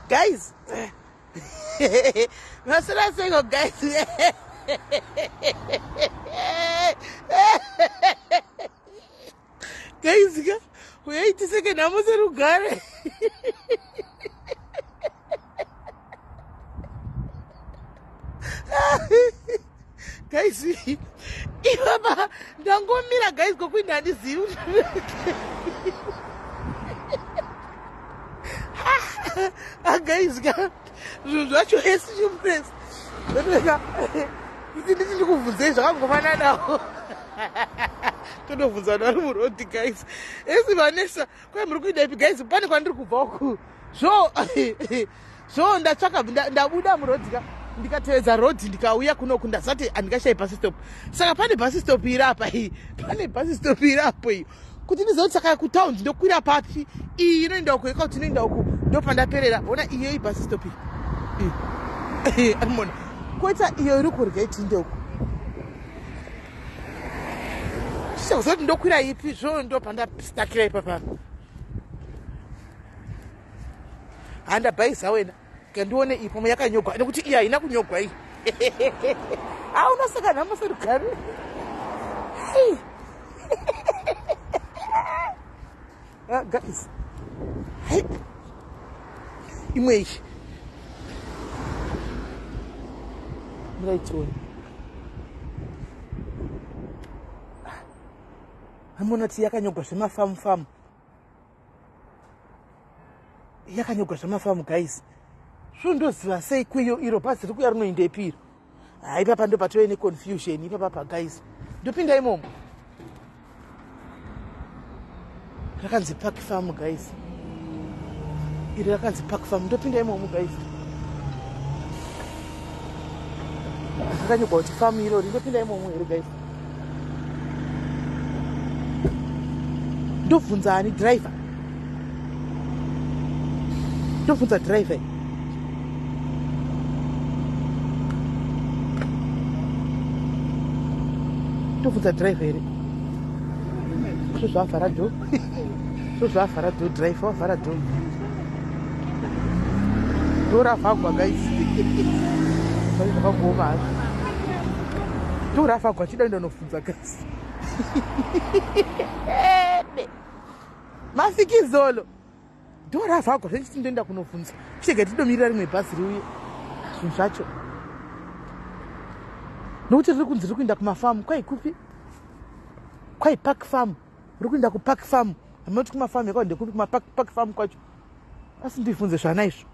Guys, maswera seiko guys? Guys ka, uyai tiseke nhamo serugare. Guys, ipapa ndangomira guys, kokuinda handizivi. Ah, guys ka, zvinhu zvacho esichimpress ndoteka kuti nditi ndikubvunzei zvakangofananawo. Tondobvunza vanhu vari murodhi guys. Esi Vanessa, kwai muri kuenda ipi guys? Pane kwandiri kubva uku zvo zvo ndatsvaka, ndabuda murodhi ka, ndikatevedza rodhi, ndikauya kunoku, ndasati handingashayi bus stop. Saka pane bus stop iri apa iyi, pane bus stop iri apo iyo, kuti ndizoti saka kutaundi ndokwira papi? Iyi inoenda uku, ikakuti inoenda uku, ndopandaperera. Ona iyo ibus stop iyi, arimona, koita iyo iri kurya itinde uku. Chichakuzoti ndokwira ipi zvo? Ndopandastakira ipapa. Handabhaisa wena, kandione iyi pamwe yakanyogwa, nekuti iyi haina kunyogwa iyi. A, unoseka nhamo serugare. Ah, guys, imwe iyi muraitione. Amona ti yakanyogwa zvemafamu famu, yakanyogwa zvemafamu guys. Zvondoziva sei kwiyo iro bhazi riri kuya rinoendepi iro? Ha, ipapa ndo patove neconfusion ipapa pa guys. Ndopinda imomo, rakanzi Park Farm guys, iri rakanzi Park Farm. Ndopinda imomo guys, rakanyogwa kuti farm irori. Ndopinda imomo here guys? Ndobvunza ani? Driver, ndobvunza driver. Ndobvunza driver here? Zvo zvavhara door, zvo zvavhara door, driver wavhara door, door ravhagwa guys. Zvacho zvakangooma hazvo, door ravhagwa. Chida ndonobvunza guys. Mafikizolo, door ravhagwa zvechiti ndoenda kunobvunza. Chitega tidomirira rimwe bhazi riuye. Zvinhu zvacho, nokuti riri kunzi riri kuenda kumafamu. Kwai kupi? Kwai Park Farm, riri kuenda kuPark Farm. Hamunoti kumafamu yakao ndekupi? KumaPark Farm kwacho asi ndibvunze zvana izvo.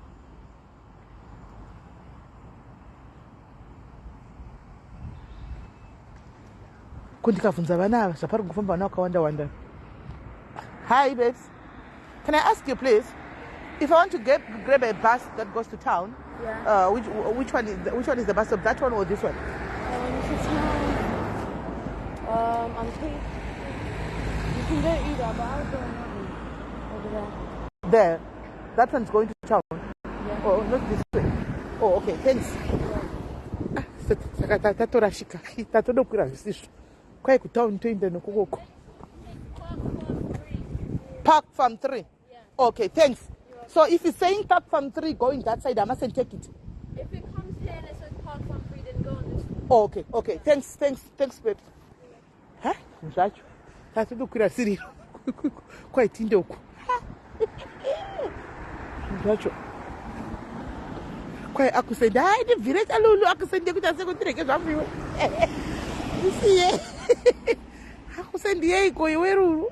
Ko ndikabvunza vana ava zvapari kufamba, vana vakawanda wanda. Hi babes, can I ask you please, if I want to grab a bus that goes to town, which one is the bus stop, that one or this one? To town. I'm pretty. You can go either, but I'll go on that one over there. There, that one's going to town? Yeah. Oh, not this way. Oh, okay, thanks. Ah, saka tatorashika, tatodokwira zvisizvo. Kwai kutown toenda nokukoko. Park Farm 3? Okay, thanks. So if it's saying Park Farm 3 going that side, I mustn't take it? If it comes here and it says Park Farm 3, then go on this one. Oh, okay, thanks, thanks, thanks babe. Ha, zvacho tatodokwira siriro, kwaitinde uku zvacho. Kwai akusende. Hai, ndibvire chalulu akusende kuti asekundirege zvangu iwe, isiye akusendiyeiko iwe Lulu.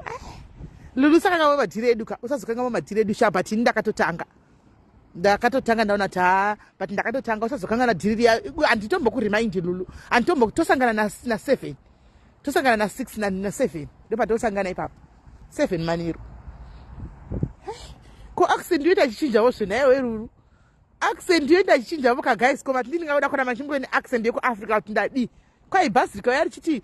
Lulu, sakanga madhiri edu ka, usazokanga madhiri edu sha. But ini ndakatotanga ndaona ta, but ndakatotanga. Usazokangana dhiri riya, handitombokuremind Lulu, handitombo. Tosangana na7, tosangana na6 na7, ndopatosangana ipapo, 7 maniro. Ko accent yoita chichinjawo zvenaiwe Lulu? Accent yoita chichinjawo ka guys? Ko mati ndingauda kuramba chingove neaccent yekuAfrica kuti ndadii? Kwai bhazi rikauya richiti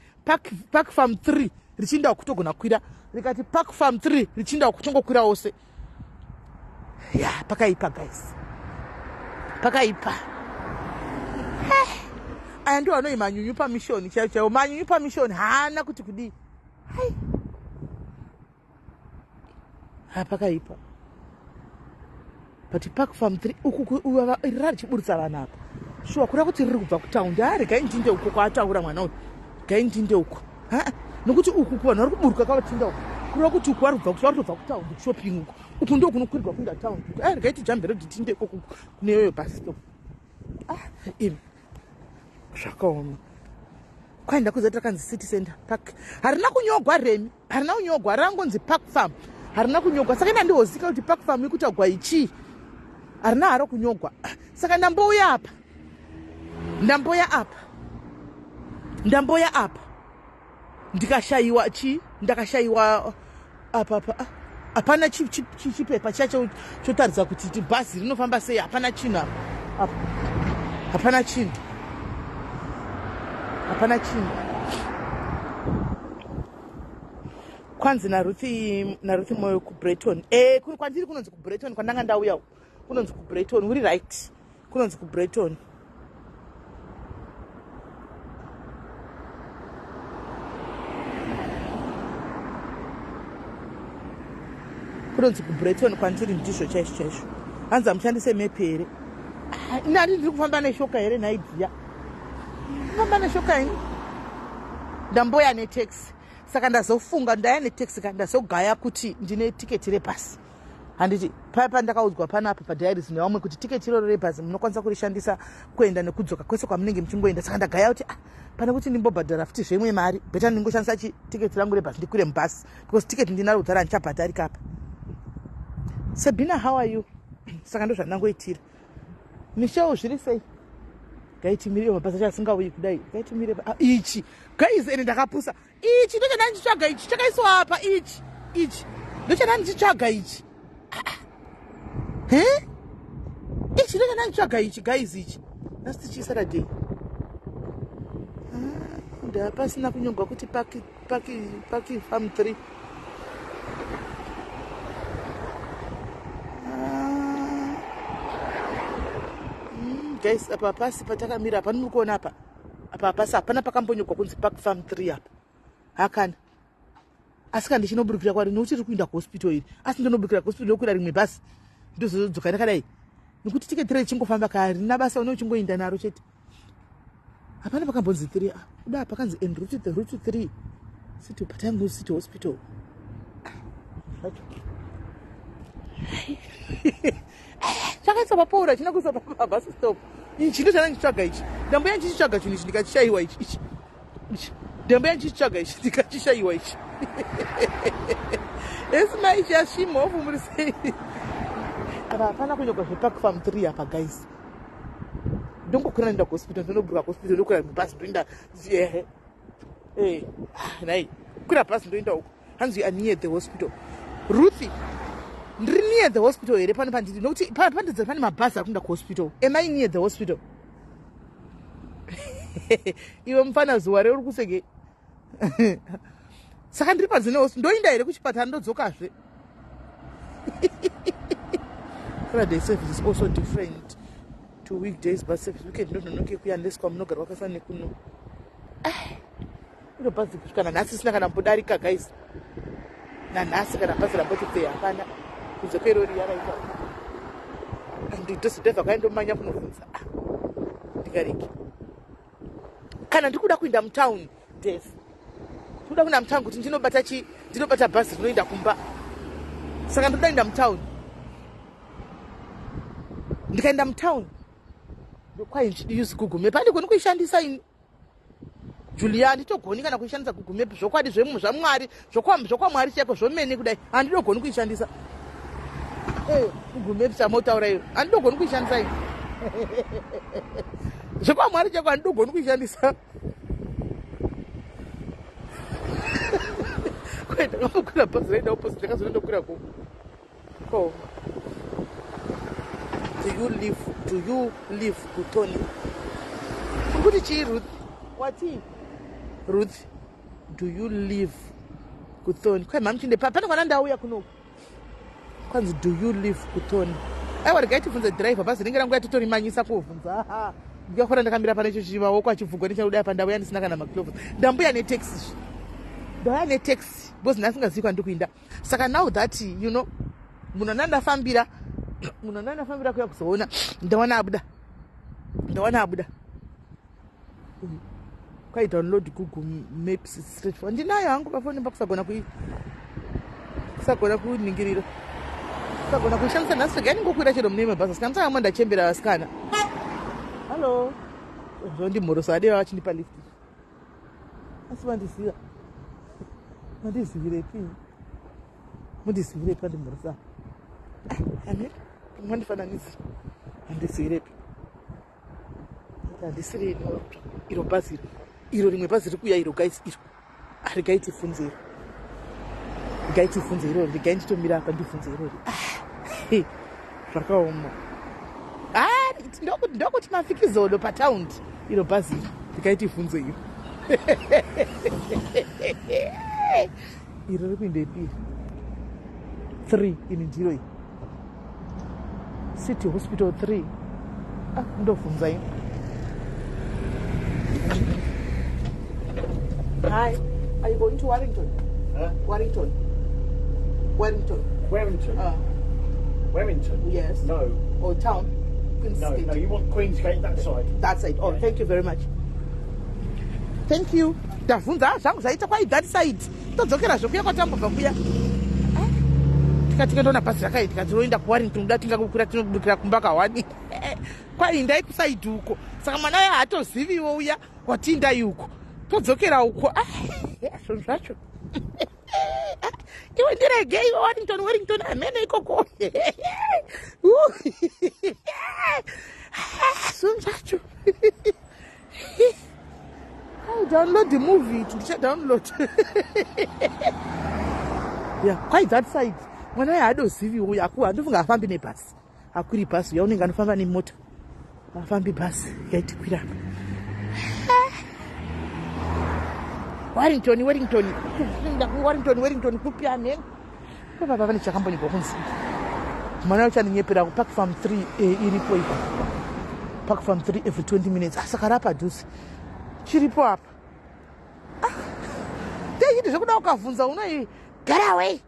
Park Farm 3 richiinda kutogona kukwira, rikati Park Farm 3 richiinda kutongokwira wose. Ya, pakaipa guys, pakaipa. Aya ndiwo anoi manyunyu pamishoni chaiwo chaiwo, manyunyu pamishoni haana kuti kudii. Hai, hapakaipa. But Park Farm 3 uku rira richiburitsa vanhu apa, shuwa kuda kuti riri kubva kutaundi. Ha, regai ndinde uko kwaataura mwana uyu, regai ndinde uko. Ha, nokuti uku kuvanhu vari kuburuka kavatinda uku, kureva kuti uku vari kubva, vari kutobva kutaundi kushopping uku. Uku ndo kunokwirwa kuinda taundi uku. A, regai tijambe rodhi tinde ikoko kune iyoyo bus stop. Ah, imi, zvakaoma. Kwaenda kuzati rakanzi City Center Park, harina kunyogwa remi, harina kunyogwa, rangonzi Park Farm, harina kunyogwa. Saka ina ndihozika kuti Park Farm ikutagwa ichii, harina haro kunyogwa. Saka ndambouya apa, ndamboya apa, ndamboya apa, ndikashayiwa chii, ndakashayiwa apa apa. Hapana chipepa chacho chotaridza kuti bhazi rinofamba sei. Hapana chinhu apa apa, hapana chinhu, hapana chinhu. Kwanzi naRuthi, naRuthi Moyo, kuBreton. E, kwandiri kunonzi kuBreton, kwandanga ndauya kunonzi kuBreton. Uri right, kunonzi kuBreton. Kunonzi kuBreton kwandiri, ndizvo chaizvo chaizvo. Hanzi hamushandise mepi here? Nani, ndiri kufamba neshoka here nhaidhiya? Kufamba neshoka ini, ndamboya netaxi. Saka ndazofunga ndaya netaxi ka, ndazogaya kuti ndine tiketi rebhasi, handiti? Paya pandakaudzwa panapa padiaries nevamwe kuti tiketi iroro rebhasi munokwanisa kurishandisa kuenda nekudzoka kwese kwamunenge muchingoenda. Saka ndagaya kuti, ah, pane kuti ndimbobhadhara futi zvemwe mari, better ndingoshandisa chitiketi rangu rebhasi, ndikwire mubhasi, because tiketi ndinaro kudhara, handichabhadhari kapa. Sabina, how are you? Saka ndo zvandangoitira. Michelle, zviri sei? Gaitimire mabhasi acho asingauyi kudai, gaitimire. Ah, ichi guys, ende ndakapusa. Ichi ndochanda ndichitsvaga, ichi chakaiswa apa, ichi, ichi ndochanda ndichitsvaga ichi. He, ichi ndochanda ndichitsvaga ichi guys, ichi. Nhasi tichi Saturday, ndapasina kunyogwa kuti Park Farm 3. Ah. Guys, apa pasi patakamira apa, muri kuona apa, apa pasi hapana pakambonyogwa kunzi Park Farm 3 apa, hakana. Asi kana ndichinoburukira kwari, nokuti riri kuinda kuhospital iri, asi ndinoburukira kuhospital, ndokwira rimwe bhasi, ndozodzoka ndakadai, nekuti tiketi rei chingofamba kaya, rina basa, une uchingoinda naro chete. Hapana pakambonzi 3 ah, kuda pakanzi en route, the route 3 city patangu city hospital. Zvacho chakaiswa papaura, china kuiswa pabus stop. Ichi ndo chana ndichitsvaga ichi, ndamboya ndichitsvaga chinhu ichi, ndikachishayiwa ichi, ichi, ichi ndamboya ndichitsvaga ichi, ndikachishayiwa ichi. Esi maichi ashimofu, muri sei? Apa hapana kunyogwa zvePark Farm 3 apa guys. Ndongokwira nenda kuhospital, ndonobhuruka kuhospital, ndokwira mubhasi, ndoenda ehe. Eh, nai kwira bhasi, ndoenda uko. Hanzi you are near the hospital. Ruthi, ndiri near the hospital here pano pandiri? Nokuti pandidza pane mabhazi ari kuenda kuhospital. Am I near the hospital? Iwe mufana, zuva reuri kuseke. Saka ndiri padzi nehospital, ndoinda here kuchipatara, ndodzokazve? Saturday service is also different to weekdays bus service. Weekend ndononoke kuya unless kwamunogara kwakasana nekuno. Ino bhazi kusvika nanhasi isina kana mbodarika guys, nanhasi kana bhazi ramboti pfee hapana, kunze kwerori yaraita. Nditozodhevha kwaindomanya kunobvunza. Ah, ndikarege kana ndikuda kuinda mutown des, ndikuda kuenda mutown kuti ndinobata chi, ndinobata bhazi rinoenda kumba. Saka ndoda kuenda mutown, ndikaenda mutown ndokwai use Google Map. Handigoni kuishandisa ini Julia, handitogoni kana kuishandisa Google Map. Zvokwadi zvaMwari, zvokwamwari chaiko zvomene kudai, handidogoni kuishandisa Google Map chamotaura iyo, handidogoni kuishandisa ini. Zvekwamwari chaiko handidogoni kuishandisa. Kwai ndakambokwira bhazi raenda opposite, ndakazoenda kuko. Ko do you live kuTony? Uri kuti chii Ruth? Wati Ruth, do you live kuThoni? Kwai mamuchinde pane kwana ndauya kunoku, kwanzi do you live kuThoni? Aiwa, regai tibvunze dhiraivha bhazi ringe rangu yatitorimanyisa kuvhunza. Ndikakora ndakamira pane icho chimaoko achivhugwa nechakuda apa ndauya ndisina kana macloves. Ndambuya netaxi zve. Ndauya netaxi because ndasingazivi kwandiri kuinda. Saka now that you know munhu andandafambira munhu andandafambira kuya kuzoona ndawana abuda. Ndawana abuda. Kwai download Google Maps straight for. Ndinayo hangu pafoni pakusagona kui kusagona kuningirira. Kusagona kuishandisa nhasi regai ndingokwira chero mune mabhazi asikana musanga ndachembera vasikana. Hello. Zvondimhorosa adeva vachindipa lift. Asi vandiziva. Vandizivirepi? Mundizivirepi vandimhorosa? Amira, mandifananidza. Handizivirepi. Handisiri ini iro bhazi iro. Iro rimwe bhazi riri kuuya iro guys iro. Regai tifunze iro. Regai tifunze iro. Regai nditomira apa ndifunze irori. Ah, zvakaoma. Ah, ndokuti mafikizodo pataundi iro bhazi iro. Regai tifunze iro. Iro riri kuindepi? 3 ini ndiro iyi. City Hospital 3. Ah, ndobvunza ini. Hi, are you going to Warrington? Huh? Warrington. Warrington. Warrington? Warrington? Yes. No. Or town? Queen's No, Gate. no, you want Queensgate that side. That side. Oh, Yeah. thank you very much. Thank you. Ndabvunza zvangu zvaita kwai that side. Todzokera zvokuya kwatambobva kuya. Tikati ndoona bhazi rakai tikati roenda kuWarrington kuda tingakukwira tinobudikira kumba kahwani. Kwai indai kusaidi uko. Saka mwana uya haatoziviwo uya wati indai uko. Todzokera uko. Zvinhu zvacho. Iwe ndirege iwe Warrington, Warrington hamene ikoko. Zvinhu zvacho. I download the movie. Ndicha download. Yeah, quite that side. Mwana uya haadozivi uyu aku handifunga afambi nebhasi. Akwiri bhasi uya unenge anofamba nemota. Afambi bhasi yaitikwira apa. Warrington, Warrington. Warrington, Warrington kupi amene. Papa pane chakambonyorwa kunzi. Mwana uchaninyeperako Park Farm 3 iripo ipo. Park Farm 3 every 20 minutes. Saka rapadhuze. Chiripo apa. Teiti zvekuda ukavhunza unoi get away.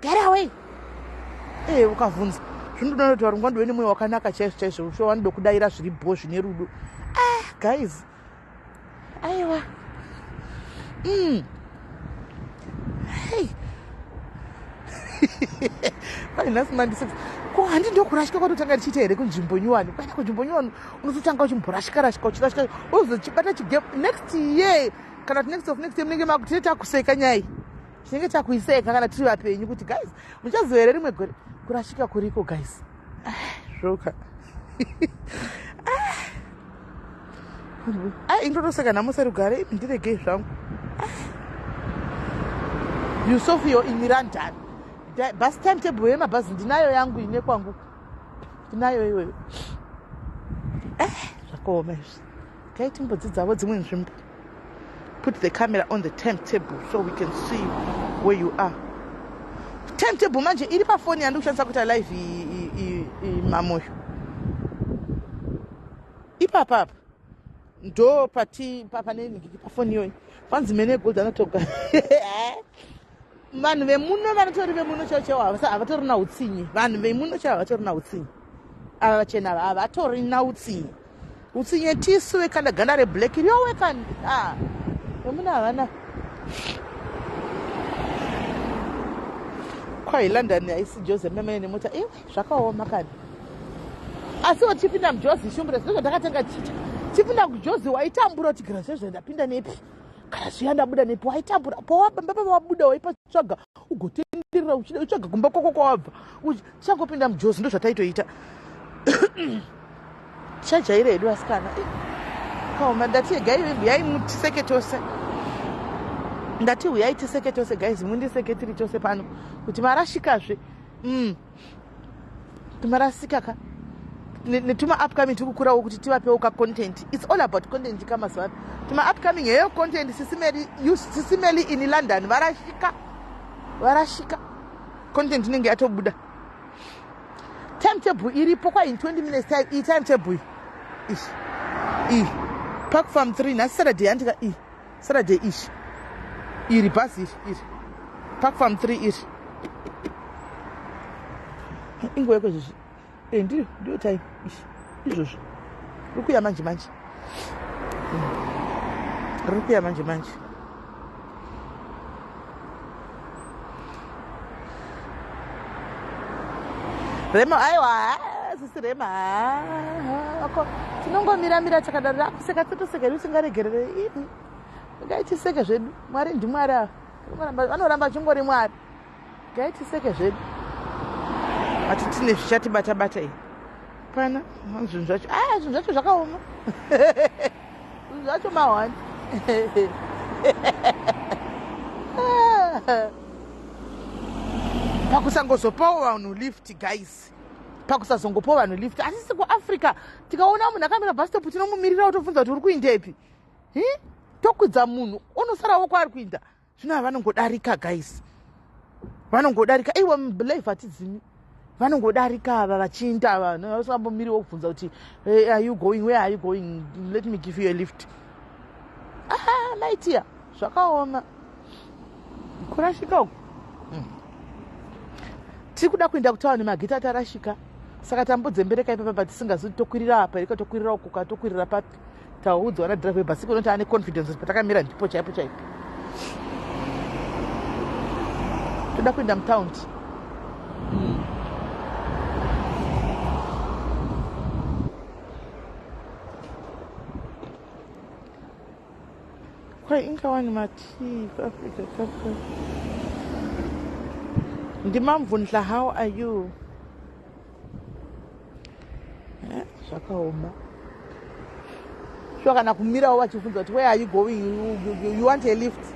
Get away. Ukavhunza. Zvinoda kuti varungu vandive nemwoyo wakanaka chaizvo chaizvo. Sho vanoda kudaira zviri bho zvine rudo. Guys. Aiwa. Hey. Kwai nhasi mandiseka. Ko handi ndokurashika kwatotanga tichiita here kunzvimbo nyuwani? Kwaenda kunzvimbo nyuwani unototanga uchimborashika rashika uchirashika uzochibata chigame next year kana kuti next of next year munenge makuti takuseka nyai. Tinenge takuiseka kana tiri vapenyu kuti guys muchaziva here rimwe gore kurashika kuriko guys. Zvoka. Indotoseka nhamo serugare imi ndiregei zvangu. Yusofio in London. Bus timetable yemabhazi ndinayo yangu ine kwangu. Ndinayo iweyo. Zvakaoma izvi. Gai timbodzidzavo dzimwe nzvimbo. Put the camera on the timetable so we can see where you are. Timetable manje iri pafoni yandiri kushandisa kuita live mamoyo. Ipapa apa. Ndo pati pane ningiki pafoni iyoyi. Kwanzi mene gold anotoga. Vanhu vemuno vanotori vemuno chaivo chaivo havatorina utsinye. Vanhu vemuno chaivo havatorina utsinye. Ava vachena ava havatorina utsinye. Utsinye tisu vekanda ganda reblack riowekani. Vemuno havana. Kwai London haisi Jozi memene nemota. Iwe zvakaoma kani. Asi wachipinda muJozi shumbure ndizvo ndakatanga tichiita. Chipinda kuJozi waitambura kuti gara zvezvo ndapinda nepi. Kana zviya ndabuda nepi waitambura. Pawabamba wabuda waipatsvaga ugotenderera uchida utsvaga kumba kwako kwawabva. Tichangopinda muJozi ndo zvataitoita. Tichajaira hedu asikana. Kaoma ndati regai huyai mutiseke tose. Ndati huyai tiseke tose guys mundiseke tiri tose pano kuti marashikazve. Timarasika ka. Netuma upcoming tiri kukurawo kuti tivapewo ka content. It's all about content ka mazuva ano. Tuma upcoming heyo content Sisimeli in London varashika. Varashika. Content inenge yatobuda. Timetable iripo kwa in 20 minutes time, i timetable. Ish. I Park Farm 3 nhasi Saturday handika i Saturday ishi iri bhazi iri iri Park Farm 3 iri inguva yekwezvizvi e ndiyo ndiyo time ishi izvozvo riri kuya manje manje riri kuya manje manje. Rema aiwa sisi Rema ako tinongomira mira takadaro akuseka totoseka hedu tingaregerere ini ngaitiseke zvedu. Mwari ndimwari ava vanoramba achingori Mwari. Ngaitiseke zvedu ati tine zvichatibata bata iyi pana zvinhu zvacho zvinhu zvacho zvakaoma zvinhu zvacho mahwani. Pakusangozopawo vanhu lift guys, pakusazongopawo vanhu lift. Asi sekuAfrica tikaona munhu akamira bus stop tinomumirira kutobvunza kuti uri kuindepi, tokwidza munhu unosarawo kwaari kuinda. Zvino havanongodarika guys, vanongodarika iwe life hatidzimi, vanongodarika ava vachiinda ava vasingambomiriwo kubvunza kuti hey, are you going, where are you going, let me give you a lift. Maitia zvakaoma kurashika uku. Tiri kuda kuenda kutauni magita tarashika, saka tambodzembereka ipapa patisingazivi tokwirira apa ika tokwirira uku ka tokwirira papi. Taudzwa nadriver webhasi kunoti ane confidence kuti patakamira ndipo chaipo chaipo. Toda kuenda mutaundi. Kwai ingawani matii kuAfrica kaka. Ndimamvundla, how are you? Zvakaoma sure kana kumirawo vachibvunza kuti where are you going, you want a lift,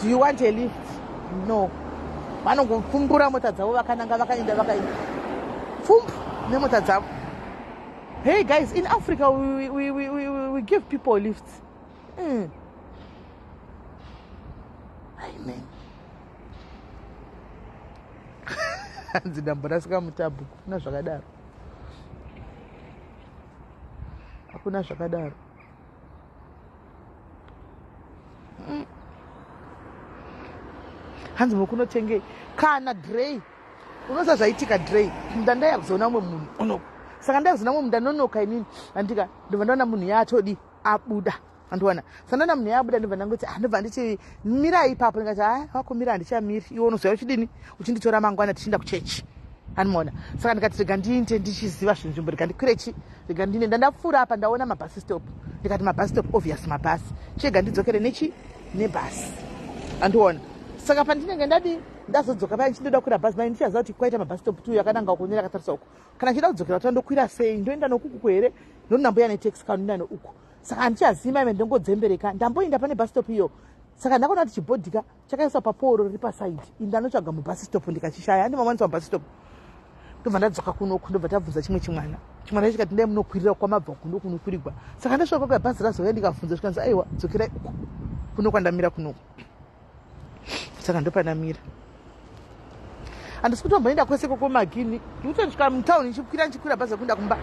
do you want a lift? No, vanongopfumbura mota dzavo vakananga vakaenda vakaenda pfumbu nemota dzavo. Hey guys, in Africa we give people lifts. Amen. Hanzi ndamborasika mutabhu. Hakuna zvakadaro, hakuna zvakadaro. Hanzi mukunotengei kana drey unoziva zvaitika drey ndandaya kuzoona umwe munhu unoku, saka ndaya kuzoona umwe munhu ndanonoka inini andika ndobva ndaona munhu yaatodi abuda andiwana saka ndaona munhu yaabuda ndobva ndangoti ndobva nditi mirai ipapo ndikati a wakumira handichamiri iwe unoziva uchidini uchinditora mangwana tichienda kuchechi andimaona. Saka ndikati rega ndiinde ndichiziva zvinzvimbo, rega ndikwire chi rega ndine ndandapfuura apa ndaona mabus stop ndikati mabus stop obvious mabhasi chega ndidzokere nechi nebhasi andiona. Saka pandinenge ndadi ndazodzoka paya ndichindoda kukwira bhazi mai ndichaziva kuti kwaita mabus stop 2 yakananga uko nerakatarisa uko, kana ndichida kudzokera kuti ndokwira sei ndoenda nokuku here ndonamboya netaxi kana ndoenda nouku. Saka handichazivi maive ndongodzembereka ndamboenda pane bus stop iyo. Saka ndakaona kuti chibhodhika chakaiswa paporo riri pasaidi ini ndanotsvaga mubus stop ndikachishaya handimamwanisa mubus stop ndobva ndadzoka kunoku ndobva tabvunza chimwe chimwana chimwana chikati ndai munokwirira kwamabva uku ndokunokwirigwa. Saka ndasvika kwakauya bhazi razouya ndikabvunza zvikanzi aiwa dzokerai uku kuno kwandamira kunoku. Saka ndopandamira handisi kutomboenda kwese koko magini ndikutosvika mutauni ndichikwira ndichikwira bhazi rekuenda kumba.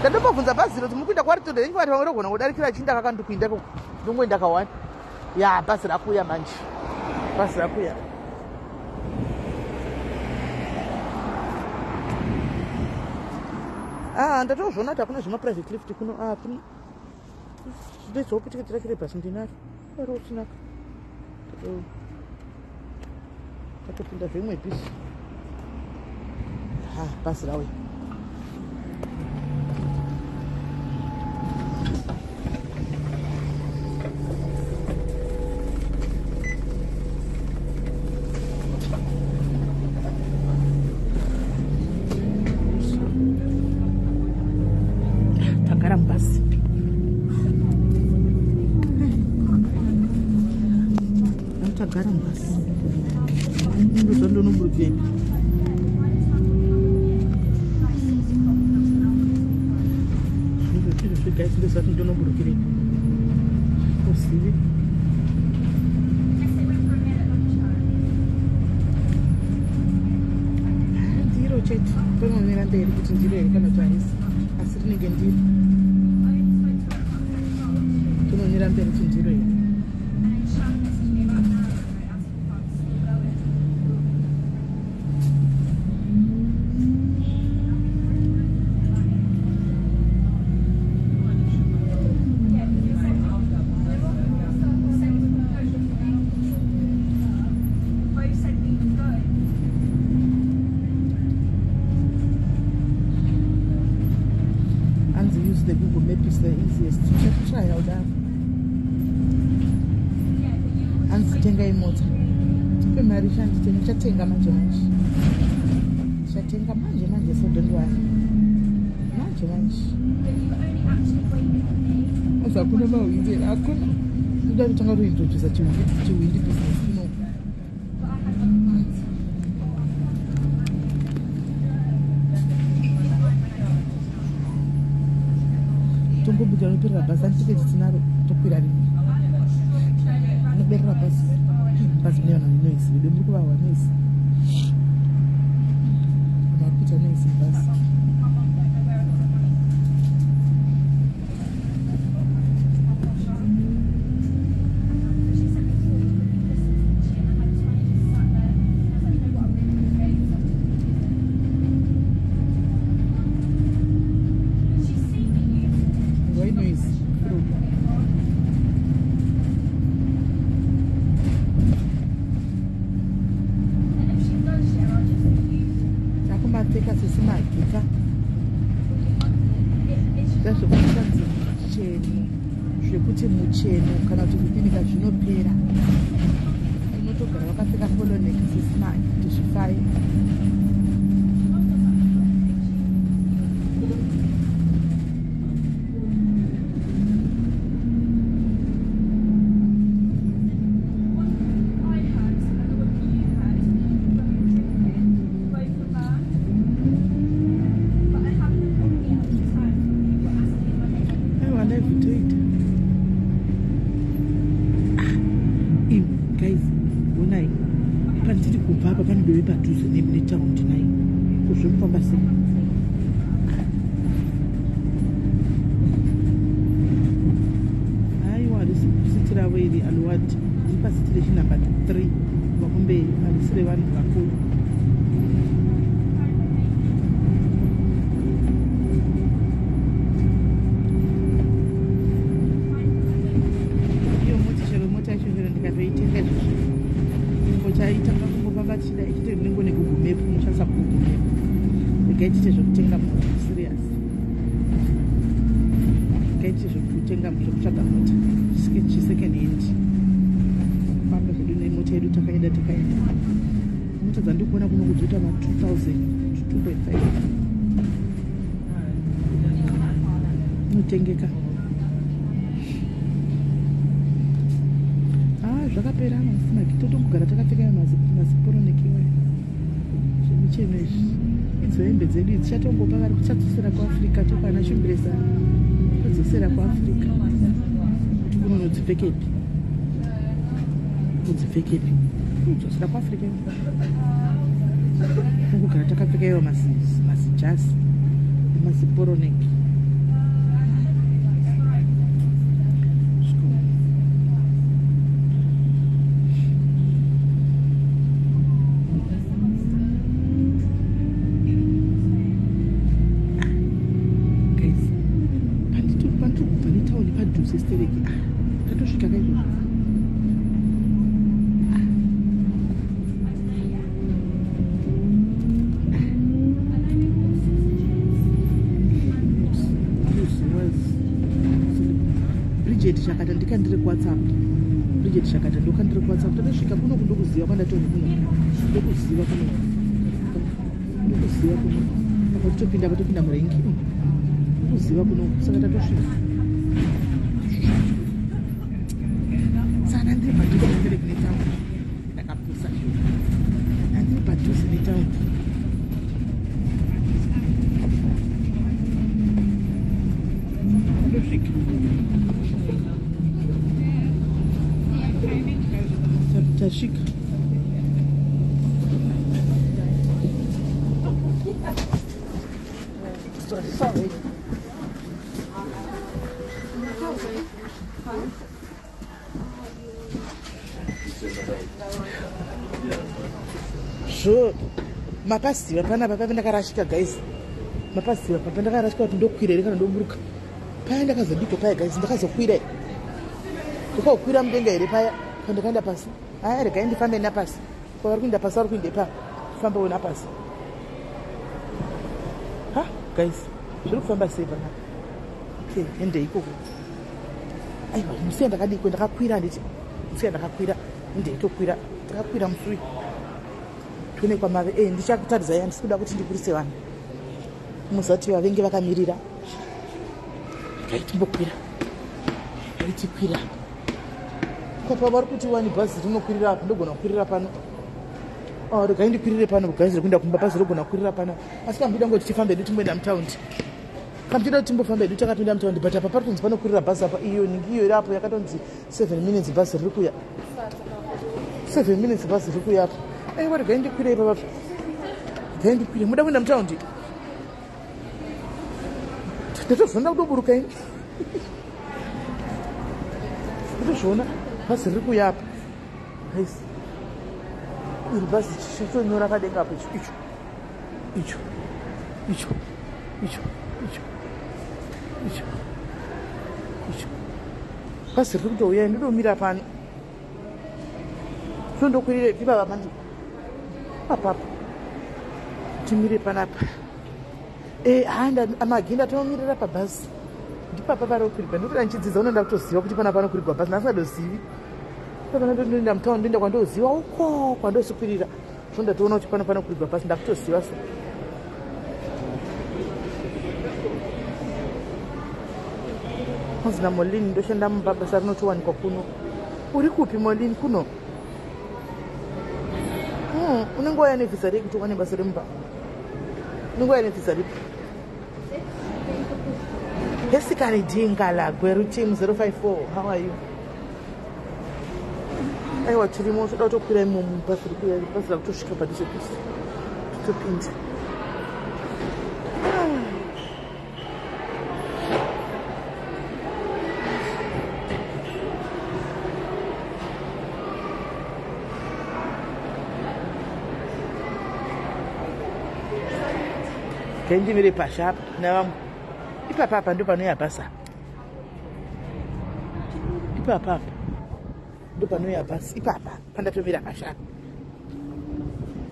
Ndandombobvunza bhazi iro kuti muri kuenda kwaRitondo ndinge vati vamwe rogona kudarikira achiinda kakandokuinda ikoko ndongoenda kawani ya bhazi rakuuya manje bhazi rakuuya. Ndatozviona kuti hakuna zvemaprivate lift kuno hakuna ndizvopi tiketi racho rebhasi ndinaro rotinaka tatopinda zvimwe bhisi bhazi rauya. Tagara mubhasi. Tagara mubhasi. Ndozvandonomburukei. Izvozvi guys ndozvati ndonomburukirei. Uzivi. Ndiro chete. Tonomira mberi kuti ndiro here kana kuti haisi. Asi rinenge ndiro. Rakamira mberi kuti ndiro here? Hanzi use the Google Map is the easiest. Try kudaro. Hanzi tengai mota, tipe mari shanditenga. Ndichatenga manje manje, ndichatenga manje manje, so don't worry, manje manje. Hanzi hakuna mahwindi here? Hakuna. Ndoda kutanga kuintrodusa chihwindi business ino. Tongobudira noperera bhazi, ani tiketi tinaro, tokwira rimwe anoberera bhazi. Bhazi mune vanhu vane noise vedu, muri kuvahwa noise, vanhu vari kuita noise mubhazi. Why noise? Bro. Takumapfeka sesimagika ndazvekuti mucheno, zvekuti mucheno kana kuti kupinika zvinopera, unotogara wakapfeka polo neck sesimagi kuti zvifai. Aiwa, live toita imi guys, onai pandiri kubva apa, panodove padhuze netaundi nai kuzvekufamba sei. Aiwa, harisi city ravo iri Al Wadi, riri pacity rechinumber 3 kubva kumberi, harisi revanhu vakuru. Iyo mota, chero mota yacho, chero ndikatoitenga izvozvo, ingochaitanga kungofamba tichida ichite rinengo neGoogle Map, unoshandisa Google Map. Regai tiite zvekutenga mota serious, regai tiite zvekutenga, zvekutsvaga mota chisecond hand, famba zvedu nemota yedu. Takaenda, takaenda, mota dzandiri kuona kuno kudzoita ma2000 to 2.5, inotengeka. Ah, zvakapera masimaki, totongogara takapfeka mazipolo neck iwayo, zvemicheno izvi. Idzo hembe dzedu idzi tichatongopa vari kuchadzosera kuAfrica, tokwana shumbiresa todzosera kuAfrica kuti kunonodzipfekepi, udzipfekepi, udzosera kuAfrica, kungogara takapfeka iwo mazijasi nemazipolo neck. Zviko. Guys, pandiri kubva netauni padhuze stereki. Ah, tatosvika kaizvozvo. Ah. Bridget Chakata, ndikandiri kuWhatsApp. Bridget Chakata, ndokandiri kuWhatsApp. Tatosvika kuno, kundokuziva kwandatoni kuno, ndokuziva kuno, ndokuziva kuno. Apa totopinda, apa topinda murengi, ndokuziva kuno, saka tatosvika. Saka ndiri padhuze stereki netaundi, ndakapusa shuwa, handiri padhuze netaundi. Tatosvika. Tasvika. Sorry. Zvo mapaziva panapa paive ndakarashika guys. Mapaziva papa ndakarashika kuti ndokwira here kana ndoburuka. Paya ndakazodiko paya guys, ndakazokwira. Ndakakwira mudenga here paya pandakaenda pasi. Aya regai ndifambe napasi. Kwavari kuenda pasi vari kuenda ipapo. Fambawo napasi. Ha guys, zviri kufamba sei panapa? Okay, ende ikoko. Aiwa, musiya ndakadiko ndakakwira handiti. Musiya ndakakwira, ende itokwira. Ndakakwira musi uyu. Tione kwamave. Eh, ndichakutaridzai handisi kuda kuti ndikurise vanhu. Muzati vavenge vakamirira. Regai timbokwira. Regai tikwira. Papa vari kuti wani bhazi rinokwirira apa ndogona kukwirira pano. Oh, regai ndikwirire pano guys rekuenda kumba bhazi rogona kukwirira pano. Asi kambuda ngoti tifambe hedu timboenda mutaundi. Kambuda kuti timbofamba hedu takapinda mutaundi but apa pari kunzi panokwirira bhazi apa iyo ningi iyo iri apo yakatonzi 7 minutes bhazi riri kuya. 7 minutes bhazi riri kuya apa. Aiwa regai ndikwire ipapa. Regai ndikwire. Muda kuenda mutaundi? Ndatozonda kutoburuka ini. Ndotozviona bhazi riri kuya apa. Guys. Iri bhazi chitonyora padenga apo icho icho. Icho. Icho. Icho. Icho. Icho. Icho. Bhazi riri kutouya ndodomira pano. Tondokwirire ipapa manje. Apapo. Timire panapa. Eh, handa amaginda tomirira pabhazi. Ndipapa parokwirigwa. Ndikuti ndichidzidza unoenda kutoziva kuti pana panokwirigwa bhazi. Ndasingadozivi. Papa ndoenda mutaundi ndoenda kwandoziva uko kwandosukwirira. So ndatoona kuti pano panokwirigwa bhazi ndakutoziva so. Hanzi naMolin ndoshanda mumba basa rinotowanikwa kuno. Uri kupi Molin kuno? Unenge wauya nevhisa rei kuti uwane basa remumba? Unenge wauya nevhisa ripi? Hesikani Dingala, Gweru team 054. How are you? Aiwa tirimo toda kutokwira imomo bhazi riri kuuya bhazi rakutosvika padhuze dhuze. Totopinda. Ndimire pasha apa navamwe. Ipapa apa ndo panouya bhazi apa. Ipapa apa ndo panouya bhazi ipapa pandatomira pasha apa.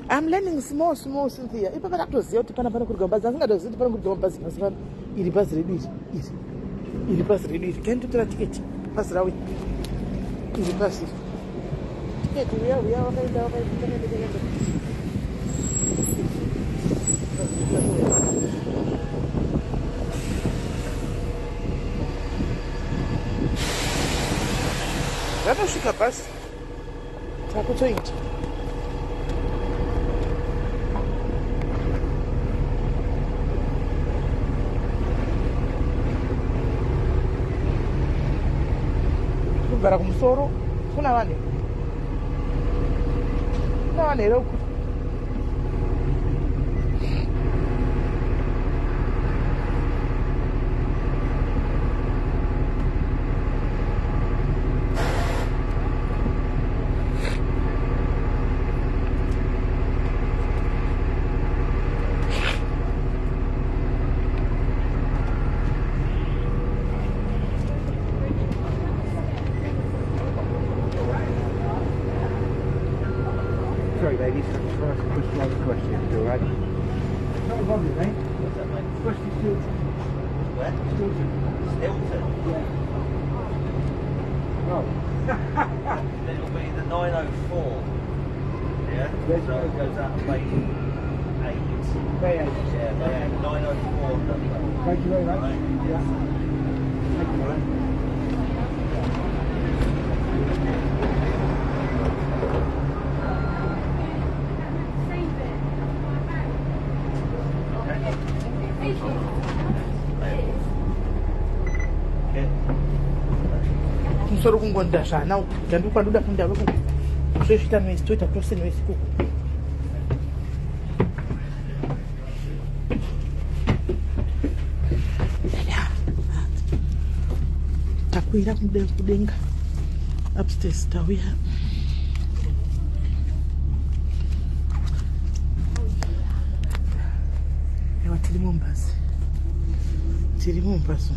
I'm learning small small Cynthia. Ipapa ndatoziva kuti pana panokwirwa bhazi asingatozivi kuti panokwirwa mabhazi pasi pano. Iri bhazi redu iri iri. Iri bhazi redu iri. Can totora tiketi bhazi rauya. Iri bhazi iri. Tiketi uya uya wakaenda wakaenda wakaenda wakaenda. Ratosvika bhazi. Takutoita. Kugara kumusoro kuna vanhu. Kuna vanhu here uku? Sorry, ladies, I'm just going to ask a bus driver question, if you're all right. Not a bother, mate. What's that, mate? Bus to Stilton. Where? Stilton. Stilton. Yeah. Oh. Then it'll be the 904. Yeah? Yes. So it goes out of Bay 8. Bay 8. Yeah, Bay 8. 904. Thank you very much. Right. Yeah. Thank you, mate. Okay. Kumusoro kungonda zvana uku. Ndandikwandoda kunda uku. Zvezvita noise toita tose noise ikoko. Takwira kudenga upstairs tauya. Aiwa, tiri mubhazi, tiri mubhazi.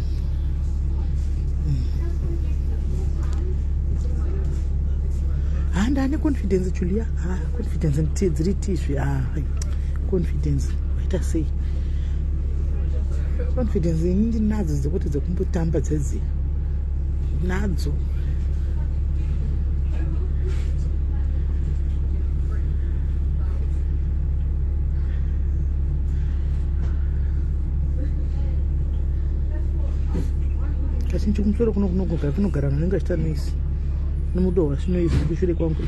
Ha, ndane confidence, Julia. Ha, confidence dziri tizvi. Ha, confidence waita sei? Confidence ini ndinadzo dzekuti dzekumbotamba dzedziya nadzo. Kazhinji kumusoro kuno kunogara kunogara vanhu vanenge vachiita noise nomudohwa zvinoise kushure kwangu.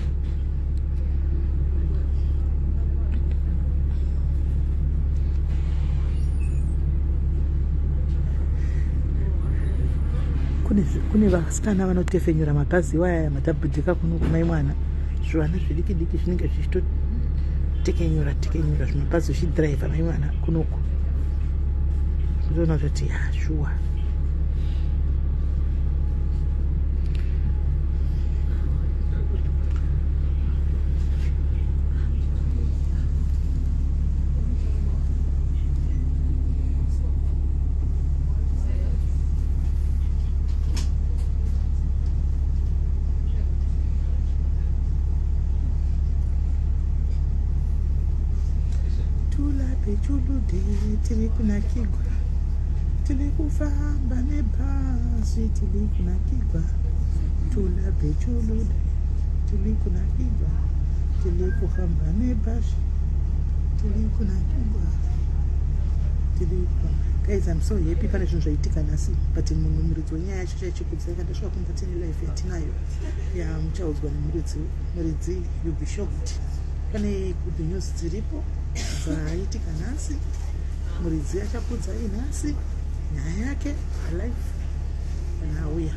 Kune vasikana vanotefenyura mabhazi iwaya madhabhudhika kuno kumai mwana, zvivana zvidiki diki zvinenge zvichitotekenyura tekenyura zvimabhazi zvichidhiraivha mai mwana kunoku. Kutoona kuti ya, shuwa. Tulape chulude, tiri kunakigwa, tiri kufamba nebhazi, tiri kunakigwa. Tulape chulude, tiri kunakigwa, tiri kufamba nebhazi, tiri kunakigwa, tiri. Guys, I'm so happy. Pane zvinhu zvaitika nhasi, but munhu muridzi wenyaya yacho chaichikudzai kandasvika kumba tine life yatinayo yamuchaudzwa nemuridzi. Muridzi, you'll be shocked. Pane good news dziripo dzaitika nhasi. Muridzi achakudzai nhasi nyaya yake alife kana auya.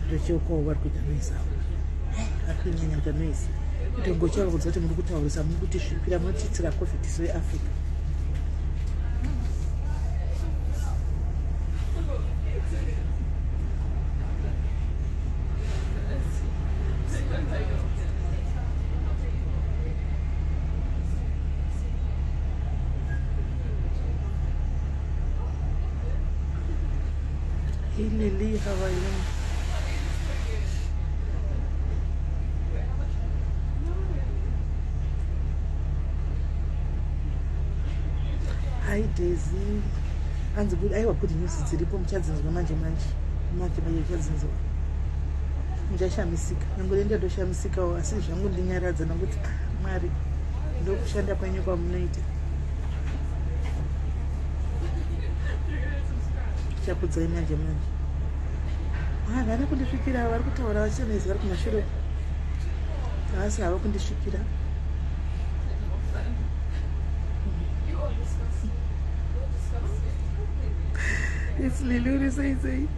Ndocheukawo, vari kuita noise avo, vari kunyanya kuita noise. Kutongochava kudza kuti muri kutaurisa, muri kutisvipira, munotitsira COVID isu veAfrica. Hey Lily, how are you? Hi Daisy. Anzi good, aiwa, good news dziripo, muchadzinzwa manje manje. Manje manje muchadzinzwa. Muchashamisika. Nyange ndatoshamisikawo, asi zvangu ndinyaradza nokuti ah, Mwari, ndokushanda kwenyu kwamunoita. Chakudzai manje manje. Ah, vana kundisvikira vari kutaura vachinezi vari kumashure. Havasi havo kundisvikira. It's Lily, uri sei sei?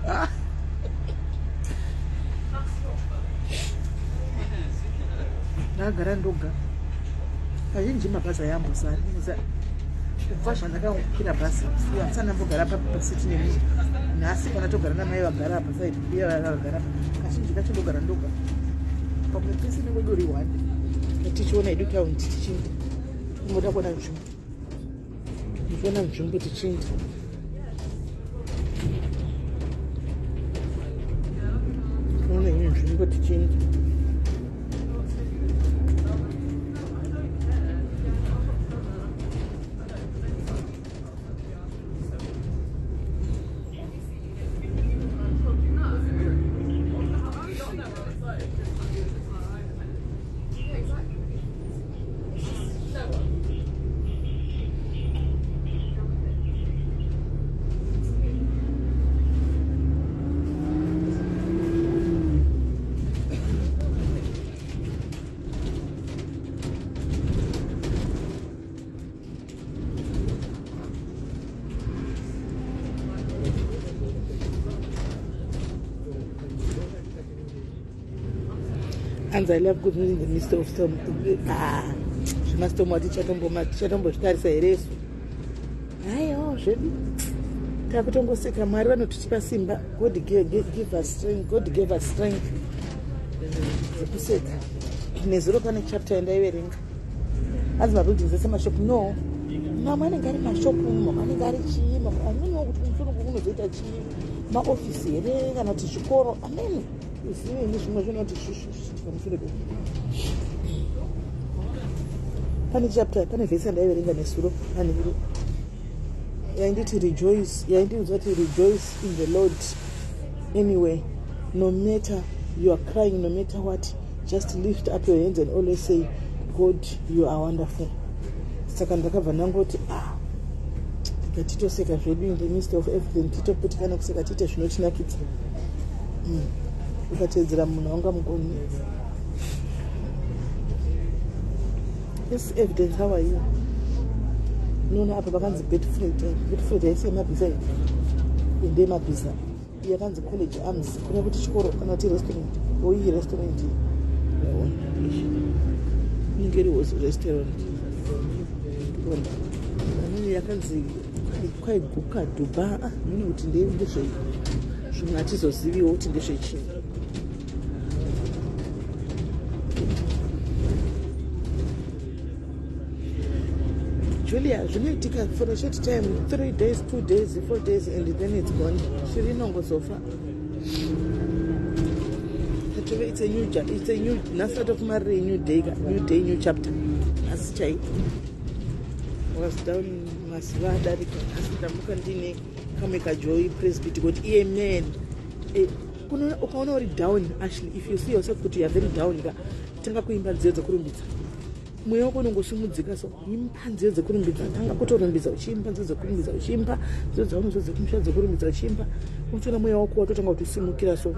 Ah. Ndakagara ndoga. Kazhinji mabhazi ayambosari. Kubva zvandakakwira bhazi handisandambogara pasiti nemunhu. Nhasi kana togara namai vagara apa side, uye vagara apa. Kazhinji kacho ndogara ndoga. Pamwe pese nengodori one. Tichiona hedu taundi tichinda. Tinoda kuona nzvimbo. Tichiona nzvimbo tichinda. Tichiona imwe nzvimbo tichinda. And I love good news in the midst of storm. Ah, Zvemastorm tichatombozvitarisa here isu? Haiwa zvedu, takutongoseka. Mwari vanotipa simba. God give us strength. God gave us strength dzekuseka. Nezuro pane chapter yandaiverenga, hanzi mabuildings ese mashopu. No, mamwe anenge ari mashopu, mamwe anenge ari chii, mamwe ameniwo kuti kumusoro kunozoita chii, maofisi here kana kuti zvikoro, ameni ziveni. Zvimwe zvinoti pamusoro pe pane chapter, pane vhesi yandaiverenga nesuro manheru yainditi rejoice, yaindiudza kuti rejoice in the Lord anyway. No matter you are crying, no matter what, just lift up your hands and always say, "God, you are wonderful." Saka ndakabva ndangoti, ah, tikatitoseka zvedu in the midst of everything, titoputikana kuseka, tiite zvinotinakidza. Ukatedzera munhu haungamugoni. Yes, Evidence, how are you? Unoona apa pakanzi Bedford. Bedford haisi yemabhiza, ndemabhiza. Yakanzi College Arms, kuna kuti chikoro kana kuti restaurant. Oiyi restaurant, yaona, inenge iri restaurant. Amene yakanzi kwaiguka Dhuba. Ah, mene kuti ndezvei, zvimwe hatizoziviwo kuti ndezvechii. Julia, zvinoitika for a short time, 3 days, 2 days, 4 days, and then it's gone. Shiri inongozofa. Tatove, it's a new, nhasi tatofumarire new day ka, new day, new chapter. Nhasi chai was down mazuva adarika, asi ndamuka ndine kamwe kajoy. Praise be to God, amen. Ukaona uri down, Ashley, if you see yourself kuti you are very down ka, tanga kuimba nziyo dzekurumbidza, mweya wako unongosimudzika. So imba nziyo dzekurumbidza, tanga kutorumbidza uchiimba nziyo dzekurumbidza, uchiimba nziyo dzaunozo dzekumusha dzekurumbidza, uchiimba, unotoona mweya wako watotanga kutosimukira. So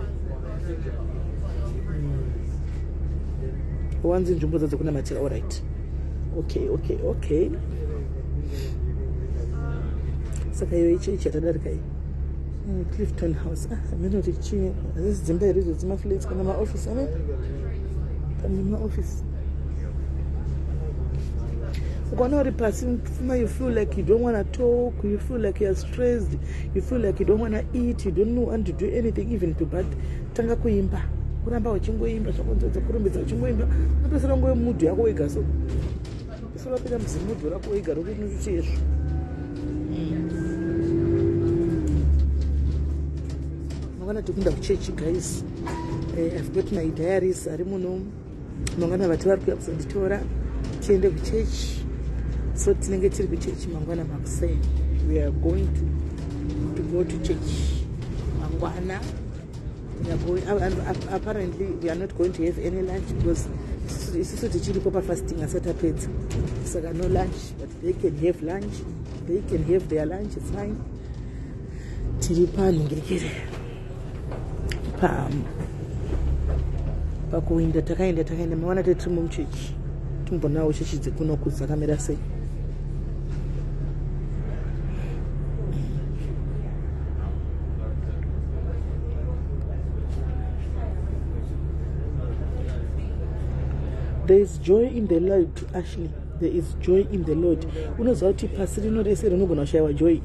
wanzi nzvimbo dza dzekunamatira. Allright, okay. Saka iyo ichechi yatadarika iyi, Clifton House. Ah, hameno kuti chii, hadzisi dzimba here idzo, dzimaflats kana maofisi? Ame pane maofisi. Ukaona uri pasi pfuma, you feel like you don't want to talk, you feel like you are stressed, you feel like you don't want to eat, you don't want to do anything, even to bath, tanga kuimba, kuramba uchingoimba zvako nziyo dzekurumbidza, uchingoimba, unopesera nguve mood yako wega. So pesera wapinda muzimood rako wega rokuti chezvo. Mangwana tikuenda kuchechi, guys. I've got my diaries ari muno. Mangwana vati vari kuya kuzonditora tiende kuchechi, so tinenge tiri kuchechi mangwana makuseni. We are going to go to church mangwana. We are going, apparently we are not going to have any lunch because isusu tichiripo pafasting, asati apedza, saka no lunch, but they can have lunch. They can have their lunch, it's fine. Tiri panhingirikiri pakuinda, takaenda mangwana tiri muchechi, timbonawo chechi dzekunoku dzakamira sei. There is joy in the Lord, Ashley. There is joy in the Lord. Unoziva kuti pasi rino rese rinogona kushayiwa joy.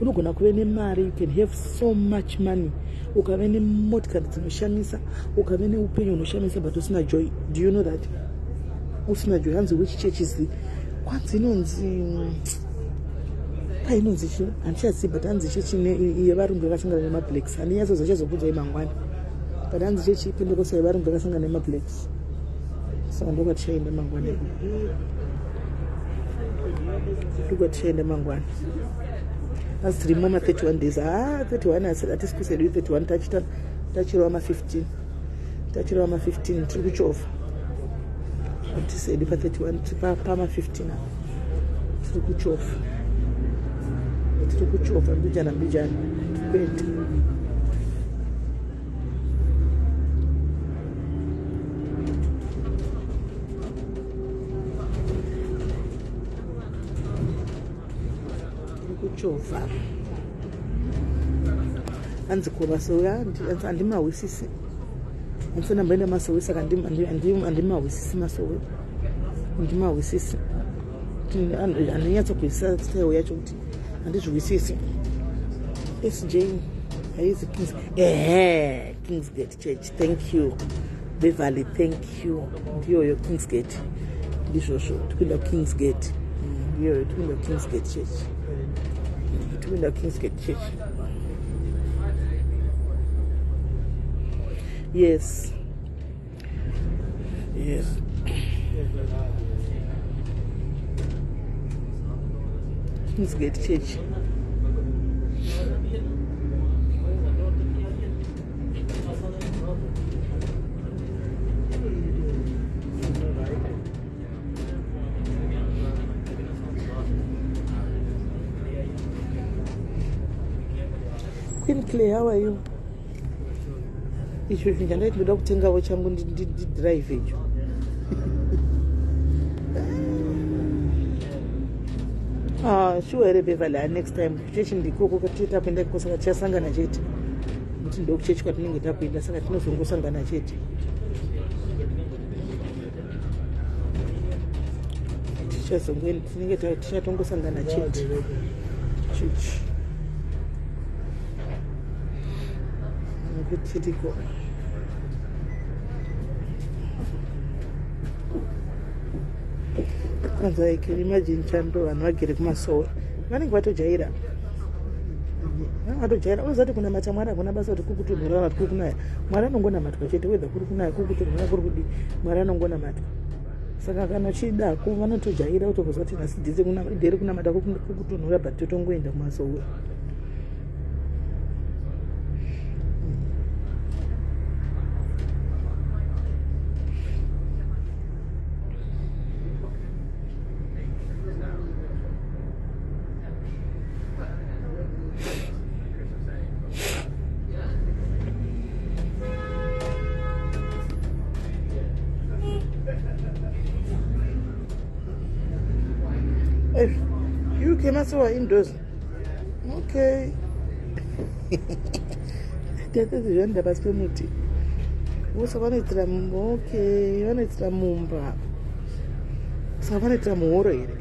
Unogona kuve nemari, you can have so much money, ukave nemotikari dzinoshamisa, ukave neupenyu hunoshamisa, but usina joy. Do you know that usina joy? Hanzi which church is the, kwanzi inonzi, painonzi chi, handichazivi, but hanzi chechi yevarungu yakasangana nemablacks. Handinyatsoziva, chazokudzai mangwana, but hanzi chechi Pentecost yevarungu yakasangana nemablacks. Saka ndokwatichaenda mangwana, ndokwatichaenda mangwana. Asi tirimo ma31 days. Ha, 31, asi hatisi kusedu 31, tachita tachirova ma15, tachirova ma15, tiri kuchovha. Hatisedu pa31, tiri pama15 apa, tiri kuchovha, tiri kuchovha mbijana mbijana, tiri kuenda. Tiri kuchovha. Hanzi ko masowe handimahwisisi, handisana mboenda masowe, saka handimahwisisi masowe. Ndimahwisisi. Handinyatsokuzwisisa style yacho kuti handizvihwisisi. SJ haizi Kings, ehe, Kingsgate Church. Thank you, Beverly, thank you. Ndiyoyo Kingsgate, ndizvozvo, tikuenda kuKingsgate. Ndiyoyo, tikuenda kuKingsgate Church. Tikuenda kuKingsgate Church. Yes. Kingsgate Church. Queen Clay, how are you? Icho chinhu chandaiti ndoda kutengawo changu, ndidrive icho. Ah, sure here, Beverly? Ah, next time kuchechi ndikoko kwatiri takuenda ikoko, saka tichasangana chete, nekuti ndokuchechi kwatinenge takuenda, saka tinozongosangana chete. Tichazongoenda, tinenge tichatongosangana chete chechi, nekuti tiriko. Kwanza, I can imagine chando, vanhu vagere kumasowe vanenge vatojaira, vanenge vatojaira. Unoziva kuti kunamata Mwari hakuna basa kuti kuri kutonhora kana kuti kuri kunaya. Mwari anongonamatwa chete, whether kuri kunaya, kuri kutonhora, kuri kudii, Mwari anongonamatwa. Saka kana uchidako, vanotojaira kutokuziva kuti nhasi ndere kunamata, kuri kutonhora, but totongoenda kumasowe. Eh, UK masowe indoors. Okay, tatati zvanoenda pasi pemuti vose vanoitira. Okay, vanoitira mumba, saka vanoitira muhoro here?